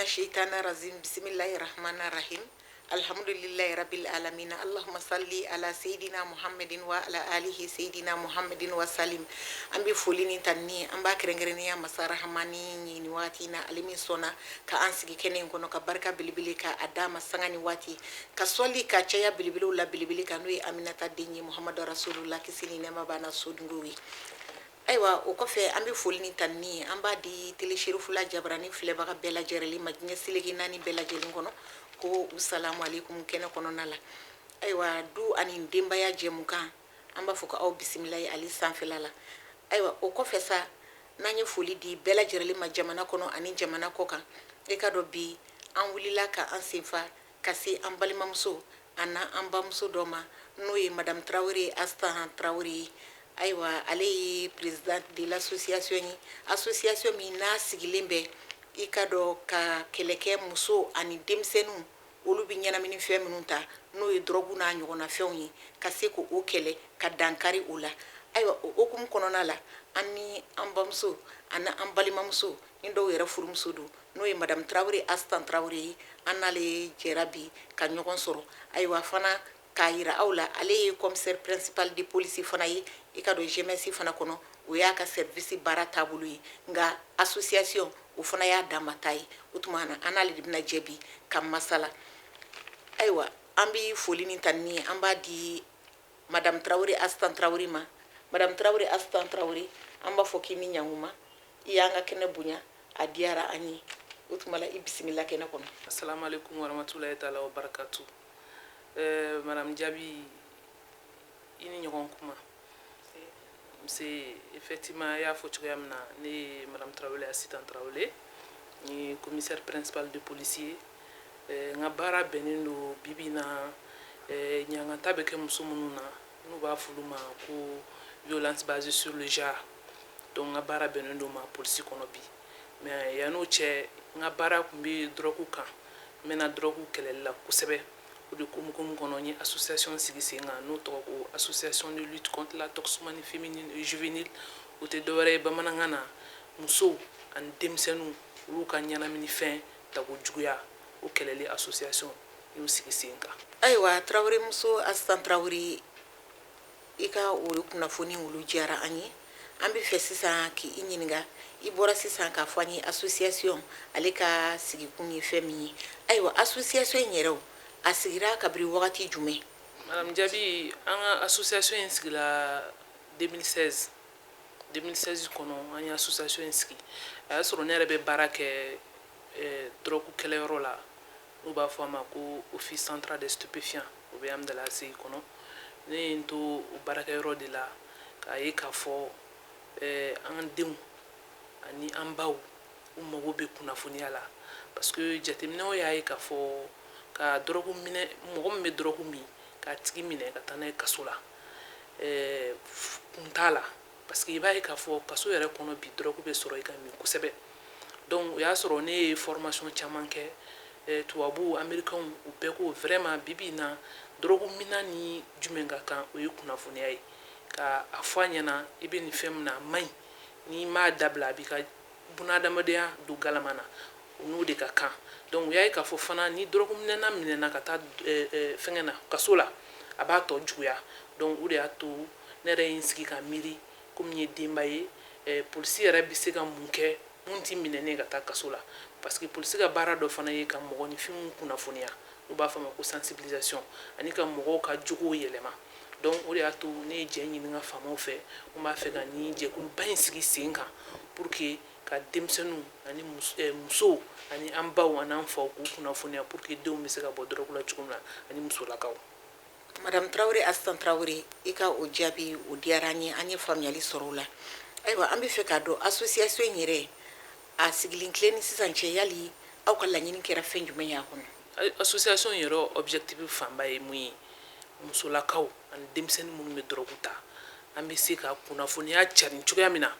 Shaitana rajim. Bisimilahi rahmani rahim. Alhamdulillahi rabbil alamin. Allahumma salli ala seydina Muhammadin wa ala alihi seydina Muhammadin wa salim. An bɛ foli ni tanuni, an b'a kɛrɛnkɛrɛnnenya masa rahamani ye nin waati in na, ale min sɔnna ka an sigi kɛnɛ in kɔnɔ, ka barika belebele ka a d'a ma sanga ni waati, ka sɔli ka caya belebelew la belebele kan, n'o ye Aminata den ye, Muhamadu Rasulula, kisi ni nɛɛma b'a na sodungo ye. Ayiwa, o kɔfɛ, an bɛ foli ni tanuni, an b'a di Télé Cherifla jabarani filɛbaga bɛɛ lajɛlen ma diɲɛ seleke naani bɛɛ lajɛlen kɔnɔ, ko u salamu aleykum kɛnɛ kɔnɔna la. Ayiwa, du ani denbaya jɛmukan, an b'a fɔ ko aw bisimila ye ale sanfɛla la. Ayiwa, o kɔfɛ sa, n'an ye foli di bɛɛ lajɛlen ma jamana kɔnɔ ani jamana kɔ kan, e ka dɔn bi an wulila ka an senfa ka se an balimamuso a na an bamuso dɔ ma, n'o ye Madame Tarawele Asitan Tarawele ye. Ayiwa, ale ye président de l'association ye, association min n'a sigilen bɛ, i ka dɔn, ka kɛlɛ kɛ muso ani denmisɛnninw, olu bɛ ɲɛnamini fɛn minnu ta, n'o ye dɔrɔgu n'a ɲɔgɔnna fɛnw ye, ka se k'o kɛlɛ ka dankari o la. Ayiwa, o hukumu kɔnɔna la, an ni an bamuso ani an balimamuso ni dɔw yɛrɛ furumuso don, n'o ye Madame Tarawele Asitan Tarawele ye, an n'ale jɛra bi ka ɲɔgɔn sɔrɔ. Ayiwa, fana k'a yira aw la, ale ye commissaire principal de police fana ye, i ka dɔn, GMS fana kɔnɔ. O y'a ka service baara taabolo ye, nka association, o fana y'a damata ye. O tuma na, an n'ale de bɛna jɛ bi ka masala. Ayiwa, an bɛ foli ni tanuni, an b'a di Madame Tarawele Asitan Tarawele ma. Madame Tarawele Asitan Tarawele, an b'a fɔ k'i ni ɲankuma, i y'an ka kɛnɛ bonya, a diyara an ye. O tuma la, i bisimila kɛnɛ kɔnɔ. Assalamu alaikum warahmatullahi taala wa barakatu. Madame Diaby, i ni ɲɔgɔn kuma. C'est effectivement, i y'a fɔ cogoya min na, ne ye Madame Tarawele Asitan Tarawele, n ye commissaire principal de police ye. N ka baara bɛnnen don bibi in na, ɲangata bɛ kɛ muso minnu na, n'u b'a fɔ olu ma ko violence basée sur le genre. Donc n ka baara bɛnnen don ma polisi kɔnɔ bi. Mais yan'o cɛ, n ka baara tun bɛ drogue kan. N mɛnna drogue kɛlɛli la kosɛbɛ. O de hukumu kɔnɔ, n ye association sigi sen kan, n'o tɔgɔ ko Association de lutte contre la toxicomanie féminine et juvénile. O tɛ dɔwɛrɛ ye bamanankan na, musow ani denmisɛnninw, olu ka ɲɛnaminifɛn tako juguya, o kɛlɛli association, n y'o sigi sen kan. Ayiwa, Tarawele muso Asitan Tarawele, i ka o kunnafoni olu diyara an ye. An bɛ fɛ sisan k'i ɲininka, i bɔra sisan k'a fɔ an ye association ale ka sigikun ye fɛn min ye. Ayiwa, association in yɛrɛ, a sigira kabiri wagati jumɛn? Madame Diaby, an ka association in sigila 2016. 2016 kɔnɔ, an ye association in sigi. A y'a sɔrɔ ne yɛrɛ bɛ baara kɛ drogue kɛlɛyɔrɔ la, n'u b'a fɔ a ma ko Office central des stupéfiants, o bɛ Hamdallaye ACI kɔnɔ. Ne ye n to o baarakɛyɔrɔ de la k'a ye k'a fɔ an denw ani an baw, u mago bɛ kunnafoniya la, parce que jateminɛw y'a ye k'a fɔ ka drogue minɛ, mɔgɔ min bɛ drogue min, k'a tigi minɛ ka taa n'a ye kaso la, kun t'a la, parce que i b'a ye k'a fɔ kaso yɛrɛ kɔnɔ bi, drogue bɛ sɔrɔ i ka min kosɛbɛ. Donc o y'a sɔrɔ ne ye formation caman kɛ. Tubabuw, américains, u bɛɛ ko vraiment, bi bi in na, drogue minna ni jumɛn ka kan, o ye kunnafoniya ye, ka a fɔ a ɲɛna i bɛ nin fɛn min na, a man ɲi, n'i m'a dabila, a b'i ka bunadamadenya don galama na, o n'o de ka kan. Donc u y'a ye k'a fɔ fana, ni drogue minɛna minɛna ka taa fɛngɛ na, kaso la, a b'a tɔ juguya. Donc o de y'a to ne yɛrɛ ye n sigi ka miiri, komi n ye denba ye, polisi yɛrɛ bɛ se ka mun kɛ mun ti minɛnen ka taa kaso la? Parce que polisi ka baara dɔ fana ye ka mɔgɔninfinw kunnafoniya, n'u b'a fɔ a ma ko sensibilisation, ani ka mɔgɔw ka jogow yɛlɛma. Donc o de y'a to ne ye jɛ ɲini n ka faamaw fɛ, n b'a fɛ ka nin jɛkuluba in sigi sen kan pour que ka denmisɛnninw ani musow ani an baw ani an faw k'u kunnafoniya, pour que denw bɛ se ka bɔ drogue la cogo min na, ani musolakaw. Madame Tarawele Asitan Tarawele, i ka o jaabi, o diyara an ye, an ye faamuyali sɔrɔ o la. Ayiwa, an bɛ fɛ k'a dɔn, association in yɛrɛ, a sigilen tilen ni sisan cɛ, yali aw ka laɲini kɛra fɛn jumɛn ye a kɔnɔ? Association yɛrɛ objectif fanba ye mun ye? Musolakaw ani denmisɛnnin minnu bɛ drogue ta, an bɛ se ka kunnafoniya cari cogoya min na,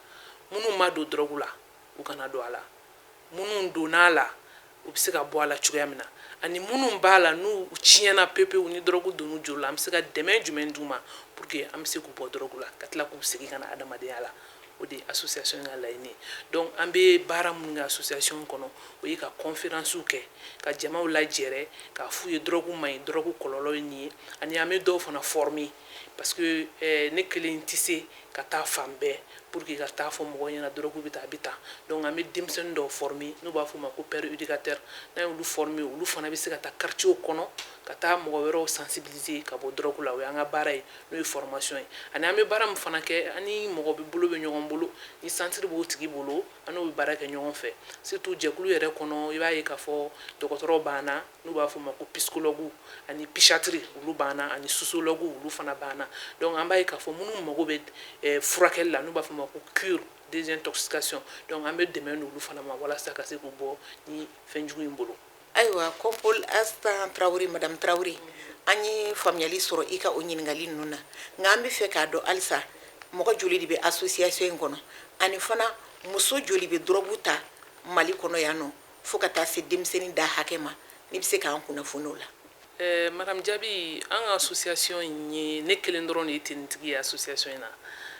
minnu ma don drogue la, u kana don a la, minnu donna a la, u bɛ se ka bɔ a la cogoya min na, ani minnu b'a la, n'u tiɲɛna pewu, ni drogue donn'u joli la, an bɛ se ka dɛmɛ jumɛn d'u ma pour que an bɛ se k'u bɔ drogue la, ka tila k'u segin ka na adamadenya la. O de ye association ka laɲini ye. Donc an bɛ baara minnu kɛ association kɔnɔ, o ye ka conférence kɛ, ka jamaw lajɛrɛ, k'a f'u ye drogue man ɲi, drogue kɔlɔlɔ ye nin ye. Ani an bɛ dɔw fana former, parce que ne kelen tɛ se ka taa fan bɛɛ pour que ka taa fɔ mɔgɔw ɲɛna drogue bɛ tan, a bɛ tan. Donc an bɛ denmisɛnnin dɔw former, n'u b'a fɔ o ma ko père éducateur. N'an y'olu former, olu fana bɛ se ka taa quartier kɔnɔ, ka taa mɔgɔ wɛrɛw sensibiliser ka bɔ drogue la. O y'an ka baara ye, n'o ye formation ye. Ani an bɛ baara min fana kɛ, ani mɔgɔ bɛ bolo bɛ ɲɔgɔn bolo, ni centre b'o tigi bolo, an n'o bɛ baara kɛ ɲɔgɔn fɛ. Surtout jɛkulu yɛrɛ kɔnɔ, i b'a ye k'a fɔ dɔgɔtɔrɔw b'an na, n'u b'a fɔ o ma ko psychologue, ani psychiatre, olu b'an na, ani sociologue, olu fana b'an na. Donc an b'a ye k'a fɔ minnu mago bɛ furakɛli la, n'u b'a fɔ o ma ko cure, désintoxication, donc an bɛ dɛmɛ d'olu fana ma walasa ka se k'u bɔ ni fɛnjugu in bolo. Ayiwa, Kɔnpol Astan Tarawele, madame Tarawele, an ye faamuyali sɔrɔ i ka o ɲininkali ninnu na. Nka an bɛ fɛ k'a dɔn halisa, mɔgɔ joli de bɛ association in kɔnɔ, ani fana muso joli bɛ drogue ta Mali kɔnɔ yan nɔ, fo ka taa se denmisɛnnin da hakɛ ma? N'i bɛ se k'an kunnafoni o la. Madame Jaabi, an ka association in ye, ne kelen dɔrɔn de ye tenitigi ye association in na,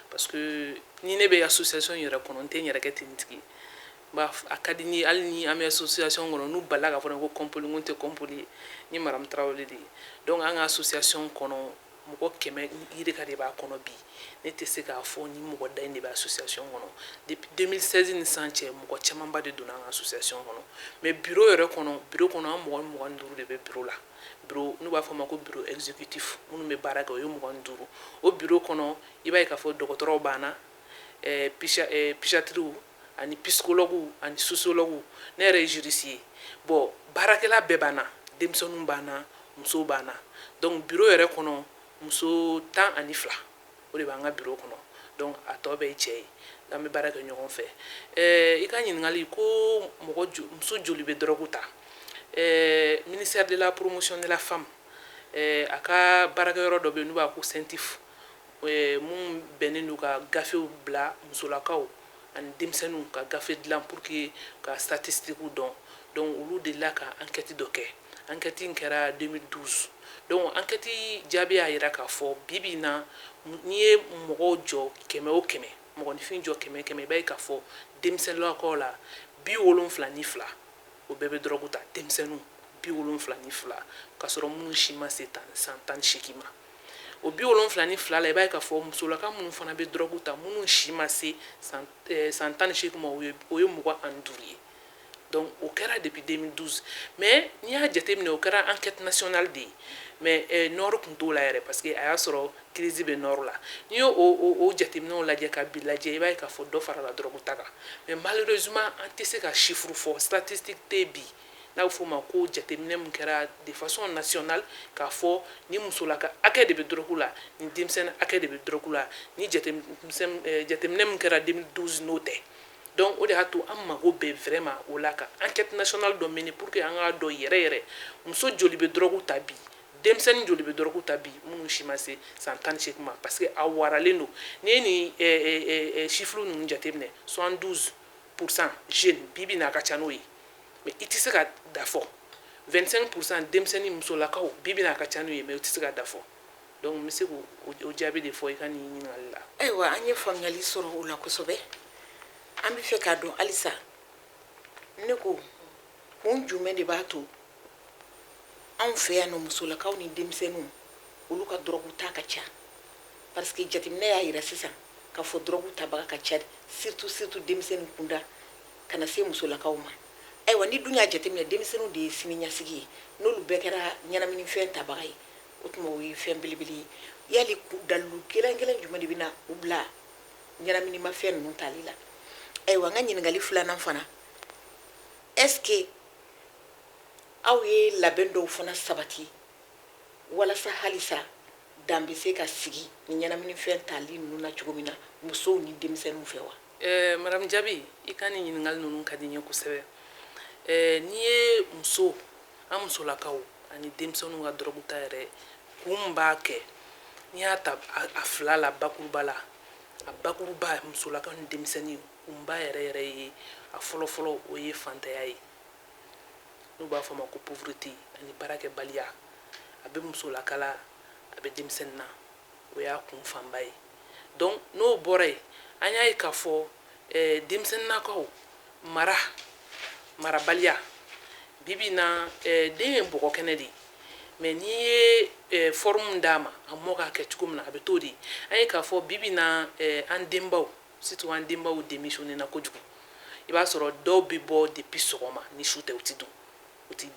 parce que ni ne bɛ association yɛrɛ kɔnɔ, n tɛ n yɛrɛ kɛ tenitigi ye. A ka di n ye, hali ni an bɛ association kɔnɔ, n'u balila k'a fɔ ne ko Kɔnpoli, n ko n tɛ Kɔnpoli ye, n ye madame Tarawele de ye. Donc an ka association kɔnɔ, mɔgɔ 100 yirika de b'a kɔnɔ bi. Ne tɛ se k'a fɔ ni mɔgɔ da in de bɛ association kɔnɔ. Depuis 2016 ni sisan cɛ, mɔgɔ camanba de donna an ka association kɔnɔ. Mais bureau yɛrɛ kɔnɔ, bureau kɔnɔ, an mɔgɔ 25 de bɛ bureau la. Bureau, n'u b'a fɔ o ma ko bureau exécutif, minnu bɛ baara kɛ, o ye 25. O bureau kɔnɔ, i b'a ye k'a fɔ dɔgɔtɔrɔw b'an na, psychiatrew, ani psychologue, ani sociologue. Ne yɛrɛ ye juriste ye. Bon, baarakɛla bɛɛ b'an na, denmisɛnninw b'an na, musow b'an na. Donc bureau yɛrɛ kɔnɔ, muso 12, o de b'an ka bureau kɔnɔ. Donc a tɔ bɛɛ ye cɛ ye. An bɛ baara kɛ ɲɔgɔn fɛ. I ka ɲininkali ko mɔgɔ muso joli bɛ drogue ta, ministère de la Promotion de la Femme, a ka baarakɛyɔrɔ dɔ bɛ yen n'u b'a ko CENTIF, mun bɛnnen don ka gafew bila musolakaw ani denmisɛnninw ka gafe dilan pour que ka statistiques dɔn. Donc olu delila ka enquête dɔ kɛ. Enquête in kɛra 2012. Donc enquête jaabi y'a jira k'a fɔ bi bi in na, n'i ye mɔgɔw jɔ 100 o 100, mɔgɔninfin jɔ 100 100, i b'a ye k'a fɔ denmisɛnninlakaw la, 72, o bɛɛ bɛ drogue ta. Denmisɛnninw 72, k'a sɔrɔ minnu si ma se san 18 ma. O 72 la, i b'a ye k'a fɔ musolaka minnu fana bɛ drogue ta, minnu si ma se san 18 ma, o ye 25 ye. Donc o kɛra depuis 2012. Mais n'i y'a jateminɛ, o kɛra enquête nationale de ye, mais nord tun t'o la yɛrɛ, parce que a y'a sɔrɔ crise bɛ nord la. N'i y'o o jateminɛw lajɛ ka bi lajɛ, i b'a ye k'a fɔ dɔ farala drogue ta kan. Mais malheureusement, an tɛ se ka chiffre fɔ, statistique tɛ bi, n'a bɛ f'o ma ko jateminɛ min kɛra de façon nationale, k'a fɔ ni musolaka hakɛ de bɛ drogue la, ni denmisɛnnin hakɛ de bɛ drogue la, ni jateminɛ min kɛra 2012, n'o tɛ. Donc o de y'a to an mago bɛ vraiment o la, ka enquête nationale dɔ mener pour que an k'a dɔn yɛrɛ yɛrɛ muso joli bɛ drogue ta bi, denmisɛnnin joli bɛ drogue ta bi, minnu si ma se san 18 ma, parce que a waralen don. N'i ye nin chiffre ninnu jateminɛ, 72% jeune, bi bi in na a ka ca n'o ye, mais i tɛ se ka da fɔ. 25% denmisɛnnin musolakaw, bi bi in na a ka ca n'o ye, mais i tɛ se ka da fɔ. Donc n bɛ se k'o jaabi de fɔ i ka nin ɲininkali la. Ayiwa, an ye faamuyali sɔrɔ o la kosɛbɛ. An bɛ fɛ k'a dɔn halisa, ne ko kun jumɛn de b'a to anw fɛ yan nɔ, musolakaw ni denmisɛnninw, olu ka drogue ta ka ca? Parce que jateminɛ y'a yira sisan k'a fɔ drogue tabaga ka ca, surtout surtout denmisɛnnin kunda ka na se musolakaw ma. Ayiwa, ni dun y'a jateminɛ, denmisɛnninw de ye sini ɲɛsigi ye. N'olu bɛɛ kɛra ɲɛnaminifɛn tabaga ye, o tuma o ye fɛn belebele ye. Yali dalilu kelen kelen jumɛn de bɛ na u bila ɲɛnaminimafɛn ninnu tali la? Ayiwa, n ka ɲininkali filanan fana, est ce que aw ye labɛn dɔw fana sabati walasa halisa dan bɛ se ka sigi ni ɲɛnaminifɛn tali ninnu na cogo min na musow ni denmisɛnninw fɛ wa? Madame Jaabi, i ka nin ɲininkali ninnu ka di n ye kosɛbɛ. N'i ye muso, an musolakaw ani denmisɛnninw ka drogue ta yɛrɛ, kun b'a kɛ, n'i y'a ta a fila la bakuruba la, a bakuruba, musolakaw ni denmisɛnnin, kunba yɛrɛ yɛrɛ ye, a fɔlɔfɔlɔ, o ye fantanya ye, n'u b'a fɔ a ma ko pauvreté, ani baarakɛbaliya. A bɛ musolaka la, a bɛ denmisɛnnin na. O y'a kun fanba ye. Donc n'o bɔra yen, an y'a ye k'a fɔ denmisɛnninnakaw marabaliya bibi na, den ye bɔgɔ kɛnɛ de ye, mais n'i ye forme d'a ma, a mɔ k'a kɛ cogo min na, a bɛ t'o de ye. An ye k'a fɔ bibi na, an denbaw, surtout an denbaw démissionné na kojugu. I b'a sɔrɔ dɔw bɛ bɔ depuis sɔgɔma, ni su tɛ, u ti don, u ti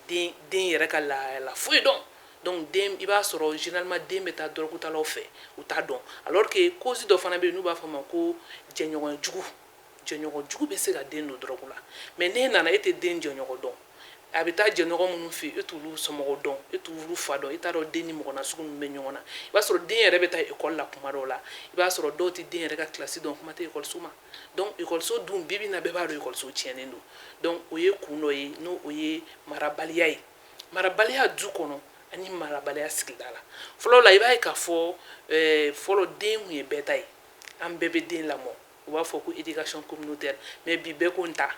den yɛrɛ ka lahala foyi dɔn. Donc den, i b'a sɔrɔ généralement den bɛ taa dɔrɔgutalaw fɛ, u t'a dɔn, alors que cause dɔ fana bɛ yen n'u b'a fɔ a ma ko jɛɲɔgɔn jugu. Jɛɲɔgɔn jugu bɛ se ka den don dɔrɔgu la, mais n'e nana, e tɛ den jɛɲɔgɔn dɔn, a bɛ taa jɛɲɔgɔn minnu fɛ yen, e t'olu somɔgɔw dɔn, e t'olu fa dɔn, e t'a dɔn den ni mɔgɔ nasugu min bɛ ɲɔgɔn na. I b'a sɔrɔ den yɛrɛ bɛ taa ekɔli la kuma dɔw la, i b'a sɔrɔ dɔw tɛ den yɛrɛ ka kilasi dɔn, kuma tɛ ekɔliso ma. Donc ekɔliso dun, bi bi in na, bɛɛ b'a dɔn ekɔliso tiɲɛnen don. Donc o ye kun dɔ ye, n'o o ye marabaliya ye, marabaliya du kɔnɔ ani marabaliya sigida la. Fɔlɔ la, i b'a ye k'a fɔ fɔlɔ den kun ye bɛɛ ta ye, an bɛɛ bɛ den lamɔ, u b'a fɔ ko éducation communautaire, mais bi bɛɛ ko n ta.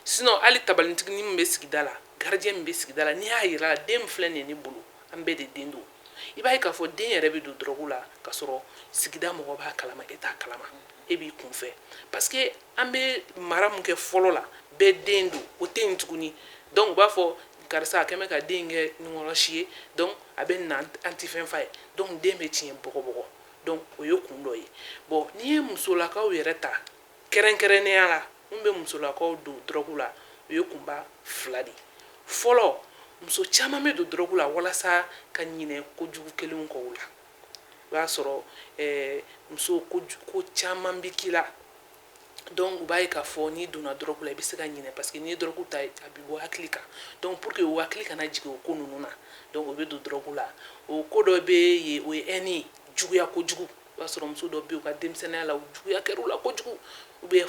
Sinon hali tabalintiginin min bɛ sigida la, gardien min bɛ sigida la, n'i y'a yira la, den filɛ nin ye ne bolo, an bɛɛ de den don. I b'a ye k'a fɔ den yɛrɛ bɛ don dɔrɔgu la k'a sɔrɔ sigida mɔgɔ b'a kalama, e t'a kalama, e b'i kunfɛ, parce que an bɛ mara mun kɛ fɔlɔ la, bɛɛ den don, o tɛ yen tuguni. Donc u b'a fɔ karisa a kɛn bɛ ka den kɛ ɲɔgɔnsi ye, donc a bɛ na, an tɛ fɛn f'a ye, donc den bɛ tiɲɛ bɔgɔbɔgɔ. Donc o ye kun dɔ ye. Bon, n'i ye musolakaw yɛrɛ ta kɛrɛnkɛrɛnnenya la, mun bɛ musolakaw don dɔrɔgu la, o ye kunba fila de ye. Fɔlɔ, muso caman bɛ don dɔrɔgu la walasa ka ɲinɛ kojugu kelenw kɔ. O la, i b'a sɔrɔ muso ko caman bɛ k'i la, donc u b'a ye k'a fɔ n'i donna dɔrɔgu la, i bɛ se ka ɲinɛ, parce que n'i ye dɔrɔgu ta, a bɛ bɔ hakili kan. Donc pour que u hakili kana jigin o ko ninnu na, donc u bɛ don dɔrɔgu la. O ko dɔ bɛ yen, o ye haine ye, juguya kojugu. I b'a sɔrɔ muso dɔ bɛ yen, u ka denmisɛnninya la, u juguya kɛr'u la kojugu, ou bien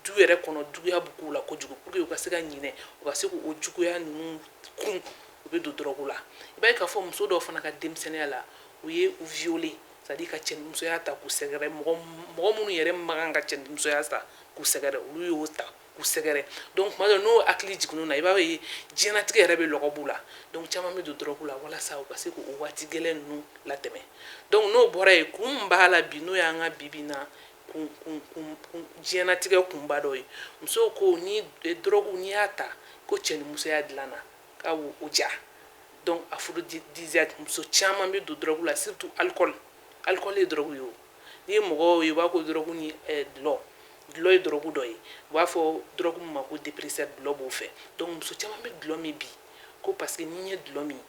du yɛrɛ kɔnɔ, juguya bɛ k'u la kojugu. Pour que u ka se ka ɲinɛ, u ka se k'o juguya ninnu kun, u bɛ don dɔrɔgu la. I b'a ye k'a fɔ muso dɔw fana ka denmisɛnninya la, u ye u violer, c'est à dire ka cɛnimusoya ta k'u sɛgɛrɛ, mɔgɔ minnu yɛrɛ man kan ka cɛnimusoya ta k'u sɛgɛrɛ, olu y'o ta k'u sɛgɛrɛ. Donc tuma dɔ, n'o hakili jiginn'o na, i b'a ye diɲɛlatigɛ yɛrɛ bɛ lɔgɔ b'u la. Donc caman bɛ don dɔrɔgu la walasa u ka se k'o waati gɛlɛn ninnu latɛmɛ. Donc n'o bɔra yen, kun min b'a la bi, n'o y'an ka bi bi in na kun diɲɛlatigɛ kunba dɔ ye, musow ko ni dɔrɔgu, n'i y'a ta ko cɛnimusoya dilanna, k'a b'o o ja. Donc aphrodisiaque, muso caman bɛ don dɔrɔgu la, surtout alcool. Alcool ye dɔrɔgu ye. O n'i ye mɔgɔw ye, u b'a ko dɔrɔgu ni dɔlɔ ye dɔrɔgu dɔ ye, u b'a fɔ dɔrɔgu min ma ko dépresseur, dɔlɔ b'o fɛ. Donc muso caman bɛ dɔlɔ min bi, ko parce que n'i ye dɔlɔ min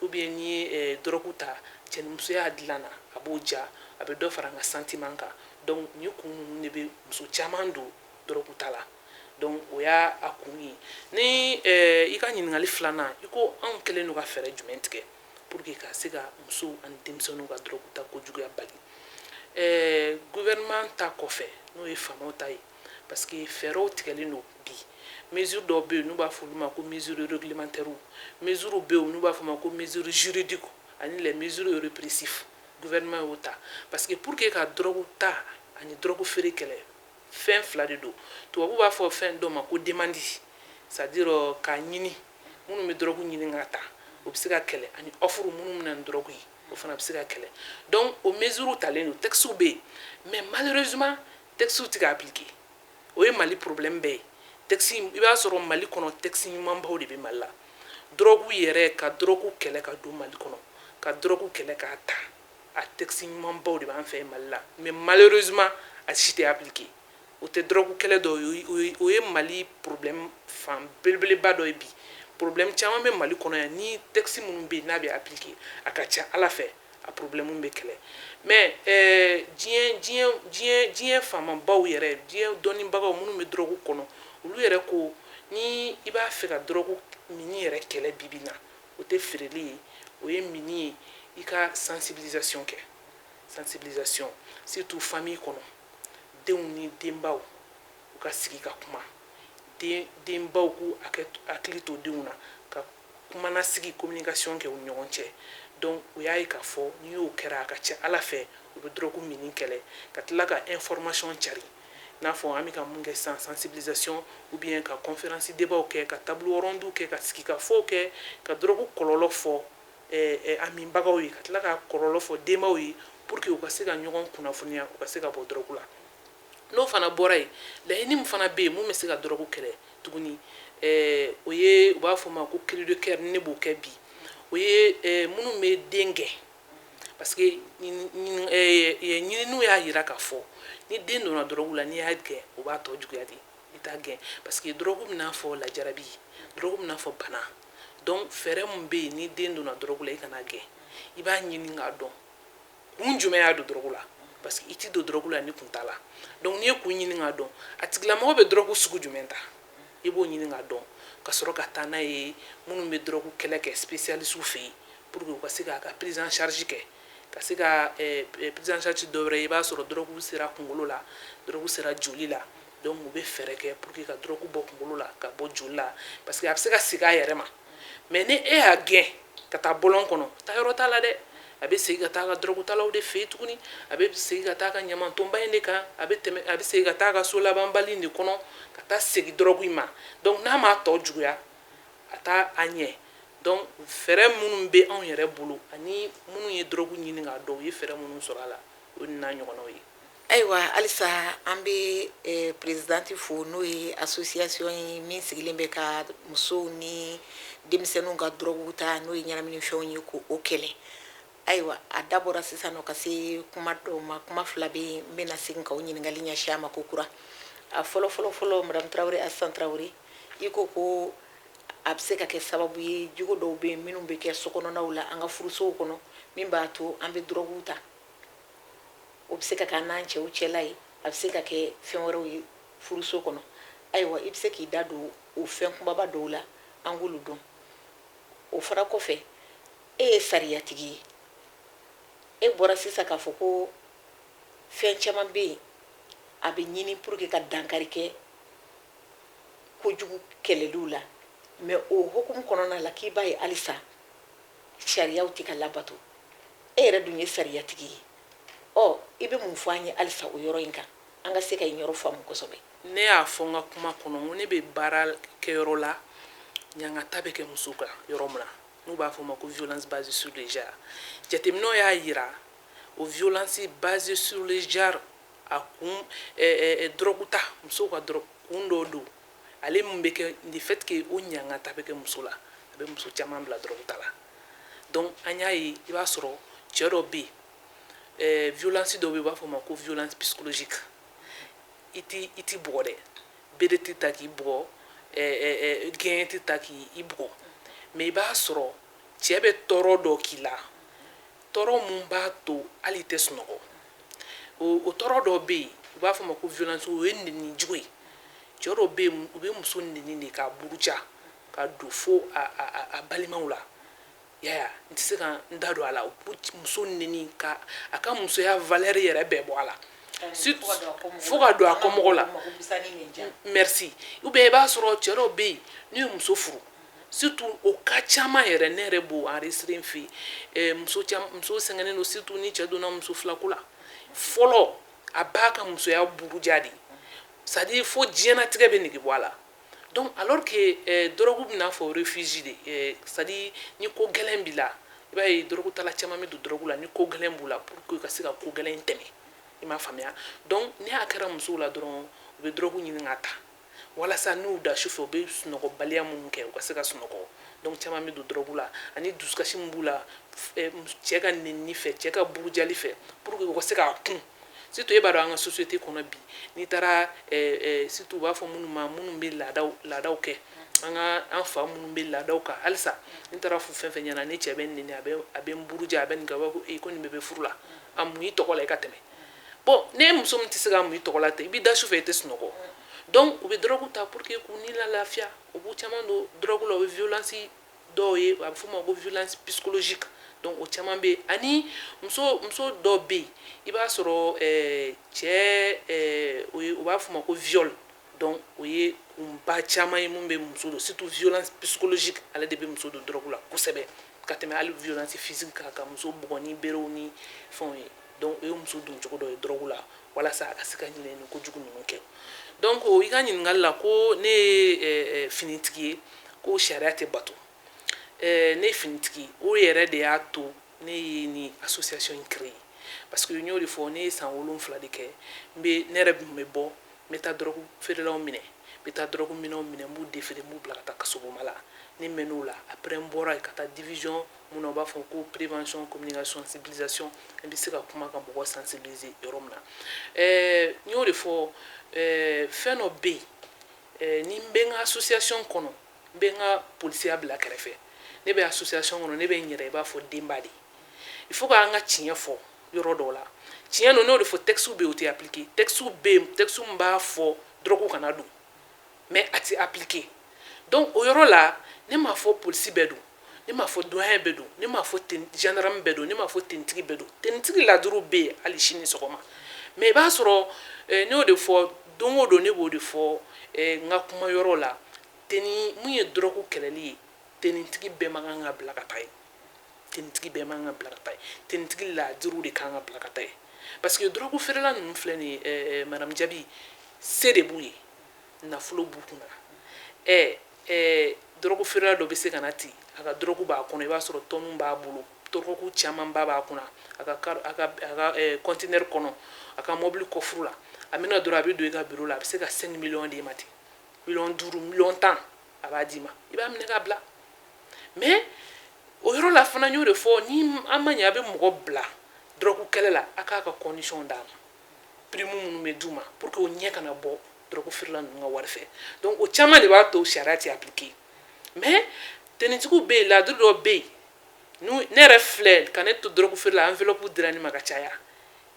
ou bien n'i ye dɔrɔgu ta, cɛnimusoya dilanna, a b'o ja, a bɛ dɔ fara n ka sentiment kan. Donc nin kun ninnu de bɛ muso caman don dɔrɔgu ta la. Donc o y'a a kun ye. Ni i ka ɲininkali filanan, i ko anw kɛlen don ka fɛɛrɛ jumɛn tigɛ pour que ka se ka musow ani denmisɛnninw ka dɔrɔgu ta kojuguya bali, gouvernement ta kɔfɛ, n'o ye faamaw ta ye, parce que fɛɛrɛw tigɛlen don bi. Mesure dɔw bɛ yen n'u b'a fɔ olu ma ko mesure réglementaire, mesure bɛ yen n'u b'a fɔ ma ko mesure juridique ani les mesures répressives. Gouvernement y'o ta parce que pour que ka dɔrɔgu ta ani dɔrɔgu feere kɛlɛ, fɛn fila de don. Tubabu b'a fɔ fɛn dɔ ma ko demande, c'est à dire k'a ɲini, minnu bɛ dɔrɔgu ɲini ka ta, o bɛ se ka kɛlɛ, ani offre, minnu bɛ na ni dɔrɔgu ye, o fana bɛ se ka kɛlɛ. Donc o mesure talen don, textes bɛ yen, mais malheureusement textes tɛ ka appliquer. O ye Mali problème bɛɛ ye. Texte, i b'a sɔrɔ Mali kɔnɔ, texte ɲumanbaw de bɛ Mali la. Dɔrɔgu yɛrɛ, ka dɔrɔgu kɛlɛ ka don Mali kɔnɔ, ka dɔrɔgu kɛlɛ k'a ta, a texte ɲumanbaw de b'an fɛ Mali la, mais malheureusement a si tɛ appliquer. O tɛ dɔrɔgu kɛlɛ dɔ ye, o ye Mali problème fan belebeleba dɔ ye bi. Problème caman bɛ Mali kɔnɔ yan, ni texte minnu bɛ yen n'a bɛ appliquer, a ka ca Ala fɛ a problème bɛ kɛlɛ. Mais diɲɛ faamabaw yɛrɛ, diɲɛ dɔnnibagaw minnu bɛ dɔrɔgu kɔnɔ, olu yɛrɛ ko ni i b'a fɛ ka dɔrɔgu mini yɛrɛ kɛlɛ bi bi in na, o tɛ feereli ye, o ye mini ye, i ka sensibilisation kɛ, sensibilisation surtout famille kɔnɔ, denw ni denbaw u ka sigi ka kuma, denbaw k'u hakili to denw na, ka kumanasigi, communication kɛ u ni ɲɔgɔn cɛ. Donc o y'a ye k'a fɔ n'i y'o kɛra, a ka ca Ala fɛ u bɛ dɔrɔgu mini kɛlɛ, ka tila ka information cari, n'a fɔ an bɛ ka mun kɛ sisan, sensibilisation ou bien ka conférence débat kɛ, ka table ronde kɛ, ka sigi ka fɔw kɛ, ka dɔrɔgu kɔlɔlɔ fɔ a minbagaw ye, ka tila ka kɔlɔlɔ fɔ denbaw ye. pour que u ka se ka ɲɔgɔn kunnafoniya, u ka se ka bɔ dɔrɔgu la. N'o fana bɔra yen, laɲini min fana bɛ yen mun bɛ se ka dɔrɔgu kɛlɛ tuguni, o ye u b'a fɔ o ma ko cri de cœur. Ne b'o kɛ bi, o ye minnu bɛ den gɛn, parce que ɲininiw y'a jira k'a fɔ ni den donna dɔrɔgu la, n'i y'a gɛn, o b'a tɔ juguya de. I t'a gɛn, parce que dɔrɔgu bɛna fɔ lajarabi, dɔrɔgu bɛna fɔ bana. Donc fɛɛrɛ min bɛ yen, ni den donna dɔrɔgu la, i kana gɛn, i b'a ɲini k'a dɔn kun jumɛn y'a don dɔrɔgu la, parce que i ti don dɔrɔgu la ni kun t'a la. Donc n'i ye kun ɲini k'a dɔn, a tigilamɔgɔ bɛ dɔrɔgu sugu jumɛn ta, i b'o ɲini k'a dɔn, ka sɔrɔ ka taa n'a ye minnu bɛ dɔrɔgu kɛlɛ kɛ, spécialiste fɛ yen, pour que u ka se k'a ka prise en charge kɛ, ka se ka prise en charge. Dɔ wɛrɛ, i b'a sɔrɔ dɔrɔgu sera kunkolo la, dɔrɔgu sera joli la. Donc u bɛ fɛɛrɛ kɛ pour que ka dɔrɔgu bɔ kunkolo la, ka bɔ joli la, parce que a bɛ se ka segin a yɛrɛ ma. Mais ni e y'a gɛn ka taa bɔlɔn kɔnɔ, taa yɔrɔ t'a la dɛ. A bɛ segin ka taa a ka dɔrɔgutalaw de fɛ yen tuguni, a bɛ segin ka taa a ka ɲamantonba in de kan, a bɛ tɛmɛ, a bɛ segin ka taa a ka so labanbali in de kɔnɔ, ka taa segin dɔrɔgu in ma. Donc n'a m'a tɔ juguya, a t'a a ɲɛ. Donc fɛɛrɛ minnu bɛ anw yɛrɛ bolo, ani minnu ye dɔrɔgu ɲini k'a dɔn, u ye fɛɛrɛ minnu sɔrɔ a la, o n'a ɲɔgɔnnaw ye. Ayiwa, halisa an bɛ présidente fo, n'o ye association ye min sigilen bɛ ka musow ni denmisɛnninw ka dɔrɔgu ta, n'o ye ɲɛnaminifɛnw ye, ko o kɛlɛ. Ayiwa, a dabɔra sisan nɔ ka se kuma dɔw ma. Kuma fila bɛ yen, n bɛna segin k'aw ɲininkali ɲɛsin a ma ko kura. A fɔlɔ fɔlɔ fɔlɔ, madame Tarawele Asan Tarawele, i ko ko a bɛ se ka kɛ sababu ye, jogo dɔw bɛ yen minnu bɛ kɛ sokɔnɔnaw la, an ka furusow kɔnɔ, min b'a to an bɛ dɔrɔgu ta. O bɛ se ka kɛ an n'an cɛw cɛla ye, a bɛ se ka kɛ fɛn wɛrɛw ye furuso kɔnɔ. Ayiwa, i bɛ se k'i da don o fɛn kunbaba dɔw la, an k'olu dɔn. O fana kɔfɛ, e ye sariyatigi ye. E bɔra sisan k'a fɔ ko fɛn caman bɛ yen, a bɛ ɲini pour que ka dankari kɛ kojugu kɛlɛliw la. Mais o hukumu kɔnɔna la, k'i b'a ye halisa sariyaw tɛ ka labato. E yɛrɛ dun ye sariyatigi ye. Ɔ, i bɛ mun fɔ an ye halisa o yɔrɔ in kan, an ka se ka yen yɔrɔ faamu kosɛbɛ? Ne y'a fɔ n ka kuma kɔnɔ, n ko ne bɛ baara kɛyɔrɔ la, ɲangata bɛ kɛ muso kan yɔrɔ min na, n'u b'a fɔ o ma ko violence basée sur le genre. Jateminɛw y'a yira, o violence basée sur le genre, a kun dɔrɔgu ta, musow ka dɔrɔgu kun dɔ don. Ale mun bɛ kɛ, de fait que o ɲangata bɛ kɛ muso la, a bɛ muso caman bila dɔrɔgu ta la. Donc an y'a ye, i b'a sɔrɔ cɛ dɔ bɛ yen, violence dɔ bɛ yen, u b'a fɔ o ma ko violence psychologique. I ti bugɔ dɛ, bere tɛ ta k'i bugɔ, gɛɲɛ tɛ ta k'i bugɔ, mais i b'a sɔrɔ cɛ bɛ tɔɔrɔ dɔ k'i la, tɔɔrɔ mun b'a to hali i tɛ sunɔgɔ. O tɔɔrɔ dɔ bɛ yen, u b'a fɔ o ma ko violence, o ye nɛni jugu ye. Cɛ dɔw bɛ yen, u bɛ muso nɛni de k'a buruja ka don fo a balimaw la. Yaya, n tɛ se ka n da don a la. U bɛ muso nɛni ka a ka musoya valeur yɛrɛ bɛɛ bɔ a la, fo ka don a kɔmɔgɔw la. Merci. Ou bien i b'a sɔrɔ cɛ dɔw bɛ yen, n'u ye muso furu, surtout o cas caman yɛrɛ, ne yɛrɛ b'o enregistré n fɛ yen. Muso caman, muso sɛgɛnnen don, surtout ni cɛ donna muso filako la fɔlɔ, a b'a ka musoya buruja de, c'est à dire fo diɲɛnatigɛ bɛ nege bɔ a la. Donc alors que dɔrɔgu bɛna fɔ refuge de, c'est à dire ni ko gɛlɛn b'i la, i b'a ye dɔrɔgu tala caman bɛ don dɔrɔgu la ni ko gɛlɛn b'u la, pour que ka se ka ko gɛlɛn in tɛmɛ. I m'a faamuya? Donc ni a kɛra musow la dɔrɔn, u bɛ dɔrɔgu ɲini ka ta walasa n'u da su fɛ, u bɛ sunɔgɔbaliya minnu kɛ, u ka se ka sunɔgɔ. Donc caman bɛ don dɔrɔgu la, ani dusukasi min b'u la cɛ ka nɛnini fɛ, cɛ ka burujali fɛ, pour que u ka se k'a kun. Surtout e b'a dɔn, an ka société kɔnɔ bi, n'i taara, surtout u b'a fɔ minnu ma, minnu bɛ laadaw kɛ, an ka an fa minnu bɛ laadaw kan halisa, n'i taara fɔ fɛn fɛn ɲɛna, ni cɛ bɛ n nɛni, a bɛ n buruja, a bɛ nin kɛ, a b'a fɔ ko ee, ko nin bɛɛ bɛ furu la, a mun i tɔgɔ la i ka tɛmɛ. Bon, ne muso min tɛ se ka mun i tɔgɔ la ten, i b'i da su fɛ, i tɛ sunɔgɔ. Donc u bɛ dɔrɔgu ta pour que k'u ni la lafiya. U b'u caman don dɔrɔgu la, o ye violence dɔw ye, a bɛ f'o ma ko violence psychologique. Donc o caman bɛ yen. Ani muso dɔw bɛ yen, i b'a sɔrɔ cɛ, o ye u b'a f'o ma ko viol. Donc o ye kunba caman ye mun bɛ muso don, surtout violence psychologique, ale de bɛ muso don dɔrɔgu la kosɛbɛ ka tɛmɛ hali violence physique kan, ka muso bugɔ ni berew ni fɛnw ye. Donc o ye muso don cogo dɔ ye dɔrɔgu la, walasa a ka se ka ɲinɛ nin kojugu ninnu kɛ. Donc i ka ɲininkali la, ko ne ye finitigi ye, ko sariya tɛ bato, ne ye finitigi, o yɛrɛ de y'a to ne ye nin association in créer. Parce que n y'o de fɔ, ne ye san 7 de kɛ, n bɛ ne yɛrɛ tun bɛ bɔ, n bɛ taa dɔrɔgu feerelaw minɛ, n bɛ taa dɔrɔgu minɛnw minɛ, n b'u déférer, n b'u bila ka taa kasobonba la. Ne mɛnn'o la. Après, n bɔra yen ka taa division mun na, u b'a fɔ ko prévention, communication, sensibilisation, n bɛ se ka kuma ka mɔgɔ sensibiliser yɔrɔ min na. N y'o de fɔ, fɛn dɔ bɛ yen, ni n bɛ n ka association kɔnɔ, n bɛ n ka polisiya bila kɛrɛfɛ. Ne bɛ association kɔnɔ, ne bɛ n yɛrɛ i b'a fɔ denba de. Il faut k'an ka tiɲɛ fɔ yɔrɔ dɔw la. Tiɲɛ don, n'o de fɔ, texte bɛ yen, o tɛ appliquer. Texte bɛ yen, texte min b'a fɔ drogue kana don, mais a tɛ appliquer. Donc o yɔrɔ la, ne m'a fɔ polisi bɛɛ don, ne m'a fɔ doyen bɛɛ don, ne m'a fɔ gendarme bɛɛ don, ne m'a fɔ tenitigi bɛɛ don. Tenitigi ladiriw bɛ yen hali sini sɔgɔma, mais i b'a sɔrɔ, ne y'o de fɔ don o don, ne b'o de fɔ n ka kuma yɔrɔ la, tenue mun ye drogue kɛlɛli ye, tenitigi bɛɛ man kan ka bila ka taa yen. Tenitigi bɛɛ man kan ka bila ka taa yen. Tenitigi ladiriw de kan ka bila ka taa yen, parce que drogue feerela ninnu filɛ nin ye, madame Jabi, se de b'u ye, nafolo b'u kunna. Drogue feerela dɔ bɛ se ka na ten, a ka drogue b'a kɔnɔ, i b'a sɔrɔ tɔnu b'a bolo, drogue camanba b'a kunna, a ka conteneur kɔnɔ, a ka mobili coffre la. A bɛna dɔrɔn, a bɛ don i ka bureau la, a bɛ se ka 5 millions d'e ma ten, miliyɔn 5, miliyɔn 10, a b'a d'i ma, i b'a minɛ k'a bila. Mais o yɔrɔ la fana, n y'o de fɔ, ni an ma ɲɛ, a bɛ mɔgɔ bila drogue kɛlɛ la, a k'a ka condition d'a ma, prime minnu bɛ d'u ma pour que o ɲɛ kana bɔ drogue feerela ninnu ka wari fɛ. Donc o caman de b'a to sariya tɛ appliquer. Mais tenitigiw bɛ yen, ladiri dɔ bɛ yen. Ne yɛrɛ filɛ ka ne to drogue feere la, enveloppe dira ne ma ka caya.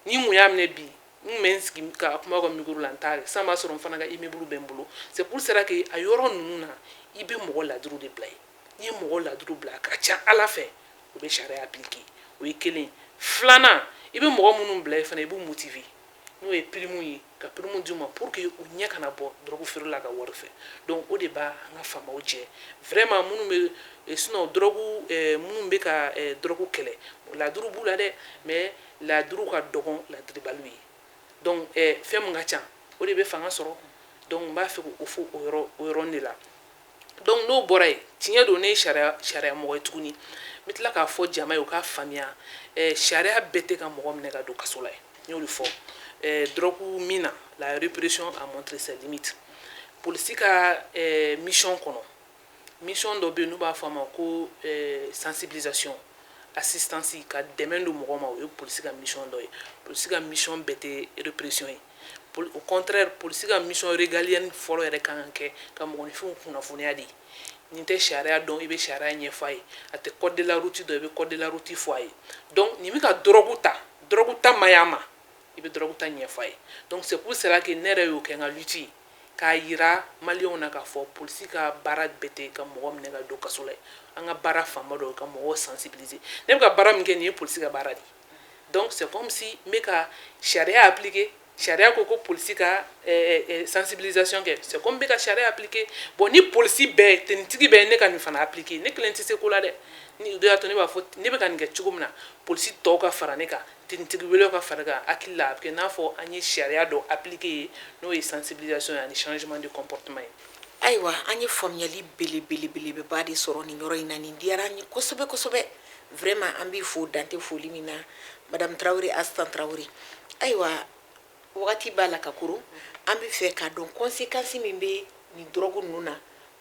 Ni mun y'a minɛ bi, n kun bɛ n sigi ka kuma ka micro la, n t'a kɛ. Sisan b'a sɔrɔ n fana ka immeuble bɛ n bolo. C'est pour cela que a yɔrɔ ninnu na, i bɛ mɔgɔ ladiriw de bila yen. N'i ye mɔgɔ ladiriw bila, a ka ca Ala fɛ, o bɛ sariya appliquer. O ye kelen. Filanan, i bɛ mɔgɔ minnu bila yen fana, i b'u motiver, n'o ye prime ye, ka prime d'u ma pour que u ɲɛ kana bɔ drogue feerela ka wari fɛ. Donc o de b'a an ka faamaw jɛ vraiment, minnu bɛ, sinon drogue, minnu bɛ ka drogue kɛlɛ, ladiriw b'u la dɛ, mais ladiriw ka dɔgɔn ladiribaliw ye. Donc fɛn min ka ca, o de bɛ fanga sɔrɔ. Donc n b'a fɛ k'o fɔ o yɔrɔnin de la. Donc n'o bɔra yen, tiɲɛ don, ne ye sariya mɔgɔ ye tuguni. N bɛ tila k'a fɔ jama ye, u k'a faamuya, sariya bɛɛ tɛ ka mɔgɔ minɛ ka don kaso la ye. N y'o de fɔ, drogue min na, la répression a montré ses limites. Polisi ka mission kɔnɔ, mission dɔ bɛ yen n'u b'a fɔ a ma ko sensibilisation, assistance, ka dɛmɛ don mɔgɔ ma, o ye polisi ka mission dɔ ye. Polisi ka mission bɛɛ tɛ répression ye. Au contraire, polisi ka mission régalienne fɔlɔ yɛrɛ kan ka kɛ ka mɔgɔninfinw kunnafoniya de. Nin tɛ sariya dɔn, i bɛ sariya ɲɛfɔ a ye. A tɛ code de la route dɔn, i bɛ code de la route fɔ a ye. Donc nin bɛ ka drogue ta, drogue ta man ɲi a ma, i bɛ drogue ta ɲɛfɔ a ye. Donc c'est pour cela que ne yɛrɛ y'o kɛ n ka lutte ye, k'a yira maliyɛnw na k'a fɔ polisi ka baara bɛɛ tɛ ka mɔgɔ minɛ ka don kaso la ye. An ka baara fanba dɔ ye ka mɔgɔw sensibiliser. Ne bɛ ka baara min kɛ nin ye, polisi ka baara de ye. Donc c'est comme si n bɛ ka sariya appliquer. Sariya ko ko polisi ka sensibilisation kɛ, c'est comme n bɛ ka sariya appliquer. Bon, ni polisi bɛɛ, tenitigi bɛɛ, ne ka nin fana appliquer, ne kelen tɛ se ko la dɛ. Ni o de y'a to ne b'a fɔ, ne bɛ ka nin kɛ cogo min na, polisi tɔw ka fara ne kan, tenitigi wɛrɛw ka fara ne kan. Hakili la, a bɛ kɛ n'a fɔ an ye sariya dɔ appliquer ye, n'o ye sensibilisation ye ani changement de comportement ye. Ayiwa, an ye faamuyali belebelebeleba de sɔrɔ nin yɔrɔ in na. Nin diyara an ye kosɛbɛ kosɛbɛ. Vraiment, an b'i fo dante foli min na, madame Tarawele Asitan Tarawele. Ayiwa, wagati b'a la ka koron, an bɛ fɛ k'a dɔn conséquence min bɛ nin drogue ninnu na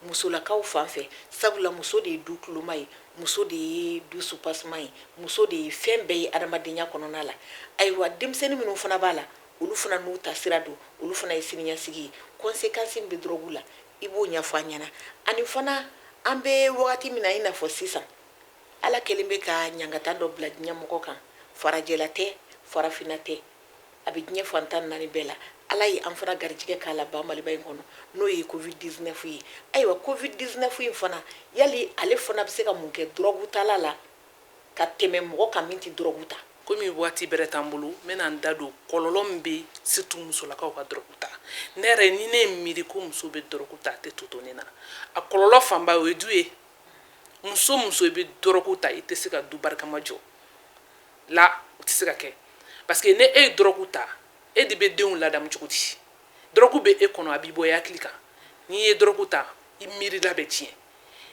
musolakaw fan fɛ, sabula muso de ye du tuloma ye, muso de ye du soubassement ye, muso de ye fɛn bɛɛ ye adamadenya kɔnɔna la. Ayiwa, denmisɛnnin minnu fana b'a la, olu fana n'u ta sira don, olu fana ye siniɲɛsigi ye. Conséquence min bɛ drogue la, i b'o ɲɛfɔ an ɲɛna. Ani fana, an bɛ wagati min na, i n'a fɔ sisan, Ala kɛlen bɛ ka ɲangata dɔ bila diɲɛ mɔgɔ kan, farajɛla tɛ, farafinna tɛ, a bɛ diɲɛ fan 14 bɛɛ la. Ala ye an fana garijɛgɛ k'a la ba Maliba in kɔnɔ, n'o ye Covid 19 ye. Ayiwa, Covid 19 in fana, yali ale fana bɛ se ka mun kɛ drogue tala la ka tɛmɛ mɔgɔ kan min tɛ drogue ta? Komi waati bɛrɛ t'an bolo, n bɛna n da don kɔlɔlɔ min bɛ surtout musolakaw ka drogue ta. Ne yɛrɛ, ni ne ye miiri ko muso bɛ drogue ta, a tɛ to to ne na. A kɔlɔlɔ fanba, o ye du ye. Muso muso i bɛ drogue ta, i tɛ se ka du barikama jɔ la, o tɛ se ka kɛ, parce que ne e ye drogue ta, e de bɛ denw ladamu cogo di? Drogue bɛ e kɔnɔ, a b'i bɔ i hakili kan. N'i ye drogue ta, i miirila bɛ tiɲɛ.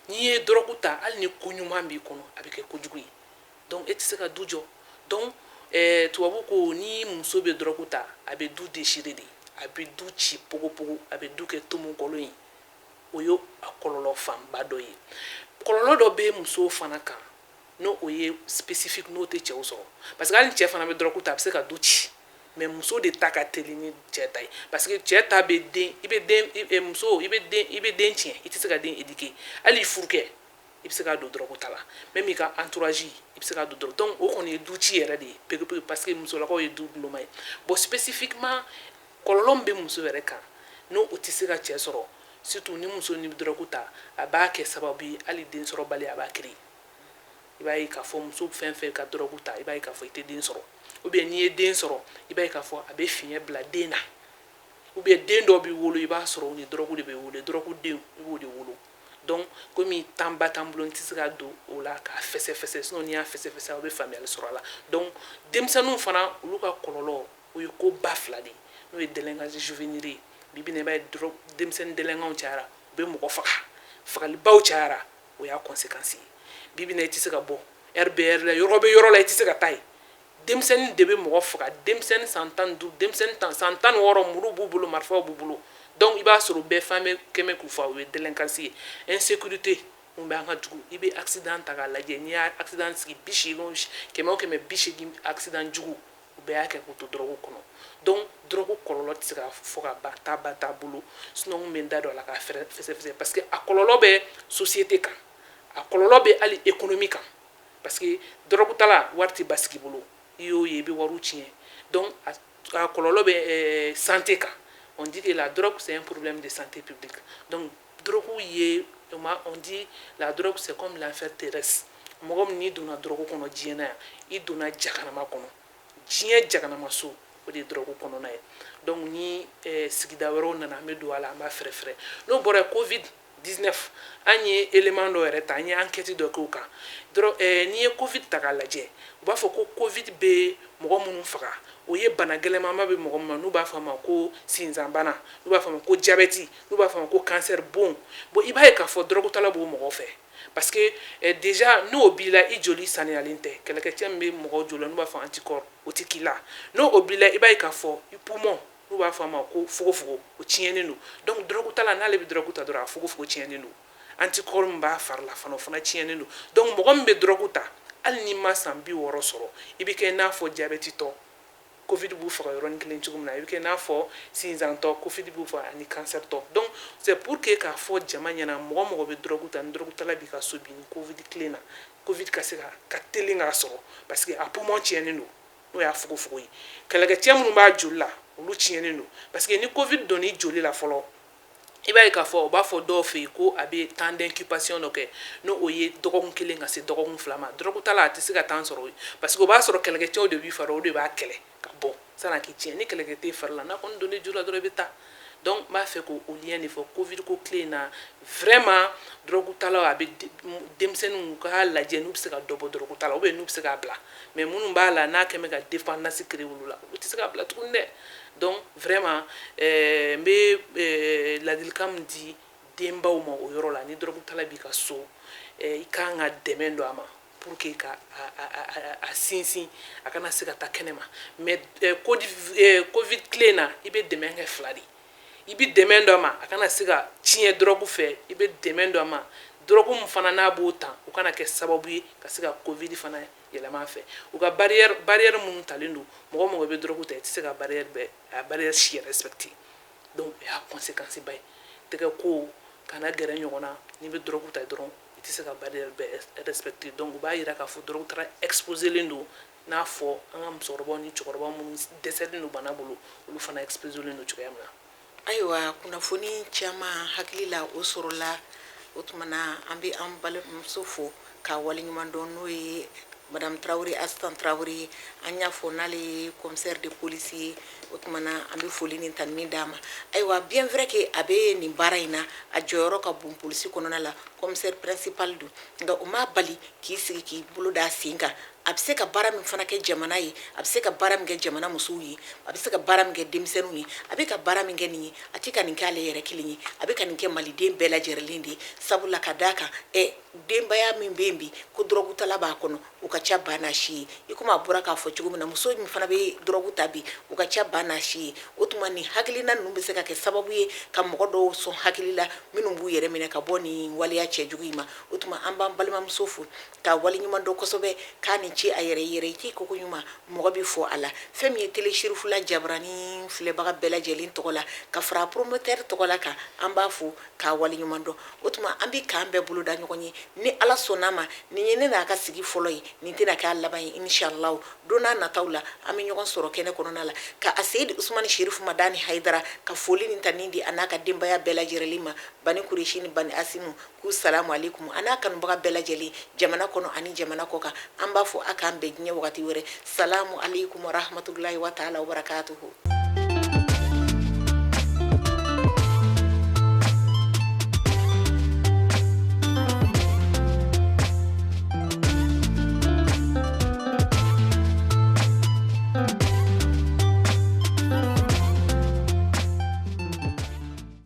N'i ye drogue ta, hali ni ko ɲuman b'i kɔnɔ, a bɛ kɛ kojugu ye. Donc e tɛ se ka du jɔ. Donc Tubabu ko ni muso bɛ dɔrɔgu ta, a bɛ du déchirer de, a bɛ du ci pogopogo, a bɛ du kɛ tomonkɔlon ye. O ye a kɔlɔlɔ fanba dɔ ye. Kɔlɔlɔ dɔ bɛ musow fana kan, n'o o ye spécifique, n'o tɛ cɛw sɔrɔ, parce que hali cɛ fana bɛ dɔrɔgu ta, a bɛ se ka du ci, mais muso de ta ka teli ni cɛ ta ye, parce que cɛ ta bɛ den, i bɛ den, muso i bɛ den, i bɛ den tiɲɛ, i tɛ se ka den éduquer. Hali i furukɛ, i bɛ se ka don dɔrɔgu ta la, même i ka entourage, i bɛ se ka don dɔrɔgu. Donc o kɔni ye du ci yɛrɛ de ye pewu pewu, parce que musolakaw ye du guloma ye. Bon, spécifiquement, kɔlɔlɔ min bɛ muso yɛrɛ kan, n'o o tɛ se ka cɛ sɔrɔ, surtout ni muso ni bɛ dɔrɔgu ta, a b'a kɛ sababu ye hali den sɔrɔbali a b'a créer. I b'a ye k'a fɔ muso fɛn fɛn ka dɔrɔgu ta, i b'a ye k'a fɔ i tɛ den sɔrɔ, ou bien n'i ye den sɔrɔ, i b'a ye k'a fɔ a bɛ fiɲɛ bila den na, ou bien den dɔw bɛ wolo, i b'a sɔrɔ u ni dɔrɔgu de bɛ wolo, dɔrɔgu den i b'o de wolo. Donc komi temps ba t'an bolo, n tɛ se ka don o la k'a fɛsɛfɛsɛ, sinon n'i y'a fɛsɛfɛsɛ, aw bɛ faamuyali sɔrɔ a la. Donc denmisɛnninw fana, olu ka kɔlɔlɔ, o ye ko ba fila de ye, n'o ye délinquance juvénile ye. Bi bi in na, i b'a ye denmisɛnnin délinquants cayara, u bɛ mɔgɔ faga, fagalibaw cayara, o y'a conséquence ye. Bi bi in na, i tɛ se ka bɔ RBR la, yɔrɔ bɛ yɔrɔ la, i tɛ se ka taa yen. Denmisɛnnin de bɛ mɔgɔ faga, denmisɛnnin san 15, denmisɛnnin tan, san 16, muru b'u bolo, marifaw b'u bolo. Donc i b'a sɔrɔ bɛɛ fan bɛ kɛmɛ k'u fa, o ye délinquance ye. Insécurité mun bɛ an ka dugu, i bɛ accident ta k'a lajɛ, n'i y'a accident sigi 80, 100 o 100, 80 accident jugu, u bɛɛ y'a kɛ k'u to dɔrɔgu kɔnɔ. Donc dɔrɔgu kɔlɔlɔ tɛ se ka fɔ ka ban, temps ba t'a bolo, sinon n kun bɛ n da don a la k'a fɛsɛfɛsɛ, parce que a kɔlɔlɔ bɛ société kan, a kɔlɔlɔ bɛ hali économie kan, parce que dɔrɔgutala wari tɛ basigi bolo, i y'o ye, i bɛ wariw tiɲɛ. Donc a kɔlɔlɔ bɛ santé kan. On dit que la drogue, c'est un problème de santé publique. Donc drogue ye, on dit la drogue, c'est comme l'enfer terrestre. Mɔgɔ min n'i donna drogue kɔnɔ diɲɛ na yan, i donna jahanama kɔnɔ, diɲɛ jahanama so, o de ye drogue kɔnɔna ye. Donc ni sigida wɛrɛw nana, an bɛ don a la, an b'a fɛrɛfɛrɛ. N'o bɔra yen, Covid 19, an ye élément dɔ yɛrɛ ta, an ye enquête dɔ k'o kan. N'i ye Covid ta k'a lajɛ, u b'a fɔ ko Covid bɛ mɔgɔ minnu faga, o ye bana gɛlɛnmanba bɛ mɔgɔ min ma, n'u b'a fɔ a ma ko sinzanbana, n'u b'a fɔ a ma ko diabète, n'u b'a fɔ a ma ko cancer bon. Bon, i b'a ye k'a fɔ dɔrɔgutala b'o mɔgɔ fɛ, parce que déjà n'o b'i la, i joli saniyalen tɛ, kɛlɛkɛcɛ min bɛ mɔgɔw joli la, n'u b'a fɔ anticorps, o tɛ k'i la. N'o o b'i la, i b'a ye k'a fɔ i poumon, n'u b'a fɔ a ma ko fogofogo, o tiɲɛnen don. Donc dɔrɔgutala, n'ale bɛ dɔrɔgu ta dɔrɔn, a fogofogo tiɲɛnen don, anticorps min b'a fari la fana, o fana tiɲɛnen don. Donc mɔgɔ min bɛ dɔrɔgu ta, hali n'i ma san 60 sɔrɔ, i bɛ kɛ i n'a fɔ diabète tɔ, Covid b'u faga yɔrɔnin kelen cogo min na, i bɛ kɛ i n'a fɔ sinzantɔ, Covid b'u faga, ani cancer tɔ. Donc c'est pour que k'a fɔ jama ɲɛna, mɔgɔ mɔgɔ bɛ dɔrɔgu ta, ni dɔrɔgutala b'i ka so bi, ni Covid tile na, Covid ka se ka teli k'a sɔrɔ, parce que a poumon tiɲɛnen don, n'o y'a fogofogo ye, kɛlɛkɛcɛ minnu b'a joli la, olu tiɲɛnen don. Parce que ni Covid donn'i joli la fɔlɔ, i b'a ye k'a fɔ u b'a fɔ dɔw fɛ yen ko a bɛ temps d'incubation dɔ kɛ, n'o o ye dɔgɔkun 1 ka se dɔgɔkun 2 ma. Dɔrɔgutala, a tɛ se ka temps sɔrɔ, parce que o b'a sɔrɔ kɛlɛkɛcɛw de b'i fari, o de b'a kɛlɛ ka bɔ san'a k'i tiɲɛ. Ni kɛlɛkɛ t'e fari la, n'a kɔni donn'i joli la dɔrɔn, i bɛ taa. Donc n b'a fɛ k'o lien de fɔ Covid ko tile in na. Vraiment, dɔrɔgutalaw, a bɛ denmisɛnninw k'a lajɛ n'u bɛ se ka dɔ bɔ dɔrɔguta la, ou bien n'u bɛ se k'a bila. Mais minnu b'a la, n'a kɛn bɛ ka dépendance créer olu la, olu tɛ se k'a bila tuguni dɛ. Donc vraiment, n bɛ ladilikan min di denbaw ma o yɔrɔ la, ni dɔrɔgutala b'i ka so, i kan ka dɛmɛ don a ma pour que ka a sinsin, a kana se ka taa kɛnɛ ma. Mais Covid tile in na, i bɛ dɛmɛ kɛ fila de: i bɛ dɛmɛ dɔ a ma, a kana se ka tiɲɛ dɔrɔgu fɛ, i bɛ dɛmɛ dɔ a ma, dɔrɔgu min fana n'a b'o ta, o kana kɛ sababu ye ka se ka Covid fana yɛlɛma a fɛ. U ka barrière minnu talen don, mɔgɔ mɔgɔ bɛ dɔrɔgu ta, i tɛ se ka barrière bɛɛ, a barrière si respecter. Donc o y'a conséquence ba ye. Tɛgɛ ko, kana gɛrɛ ɲɔgɔn na, n'i bɛ dɔrɔgu ta dɔrɔn, i tɛ se ka barrière bɛɛ respecter. Donc u b'a yira k'a fɔ dɔrɔgu taara exposé len don, n'a fɔ an ka musokɔrɔbaw ni cɛkɔrɔba minnu dɛsɛlen don bana bolo, olu fana exposé len don cogoya min na. Ayiwa, kunnafoni caman hakili la, o sɔrɔla. O tuma na, an bɛ an balimamuso fo k'a waleɲuman dɔn, n'o ye madame Tarawele, Asitan Tarawele. An y'a fɔ n'ale ye commissaire de police ye. O tuma na, an bɛ foli ni tanuni d'a ma. Ayiwa, bien vrai que a bɛ nin baara in na, a jɔyɔrɔ ka bon polisi kɔnɔna la, commissaire principal don, nka o m'a bali k'i sigi k'i bolo da sen kan. A bɛ se ka baara min fana kɛ jamana ye, a bɛ se ka baara min kɛ jamana musow ye, a bɛ se ka baara min kɛ denmisɛnninw ye, a bɛ ka baara min kɛ nin ye, a tɛ ka nin kɛ ale yɛrɛ kelen ye, a bɛ ka nin kɛ maliden bɛɛ lajɛlen de ye. Sabula ka d'a kan Denbaya min bɛ yen bi ko dɔrɔgutala b'a kɔnɔ, u ka ca ba n'a si ye. I komi a bɔra k'a fɔ cogo min na, muso min fana bɛ dɔrɔgu ta bi, u ka ca ba n'a si ye. O tuma nin hakilina ninnu bɛ se ka kɛ sababu ye ka mɔgɔ dɔw sɔn hakili la minnu b'u yɛrɛ minɛ ka bɔ nin waleya cɛjugu in ma. O tuma an b'an balimamuso fo k'a waleɲuman dɔn kosɛbɛ, k'a ni ce a yɛrɛ yɛrɛ k'i koko ɲuman mɔgɔ bɛ fɔ a la. Fɛn min ye télé Cherifula jabarani filɛbaga bɛɛ lajɛlen tɔgɔ la, ka fara promoteur tɔgɔ la kan, an b'a fo k'a waleɲuman dɔn. O tuma an bɛ k'an bɛɛ boloda ɲɔgɔn ye ni Ala sɔnn'a ma. Nin ye ne n'a ka sigi fɔlɔ ye, nin tɛna k'a laban ye inshallah. Don n'a nataw la an bɛ ɲɔgɔn sɔrɔ kɛnɛ kɔnɔna la ka a Seyidi Usumani Sherifu Madani Hayidara ka foli ni tanuni di a n'a ka denbaya bɛɛ lajɛlen ma, Bani Kuresi ni Bani Asimu, k'u salamu aleykum, a n'a kanubaga bɛɛ lajɛlen jamana kɔnɔ ani jamana kɔ kan. An b'a fɔ a k'an bɛn diɲɛ wagati wɛrɛ. Salamu aleykum warahmatulahi wa taala wabarakatuhu.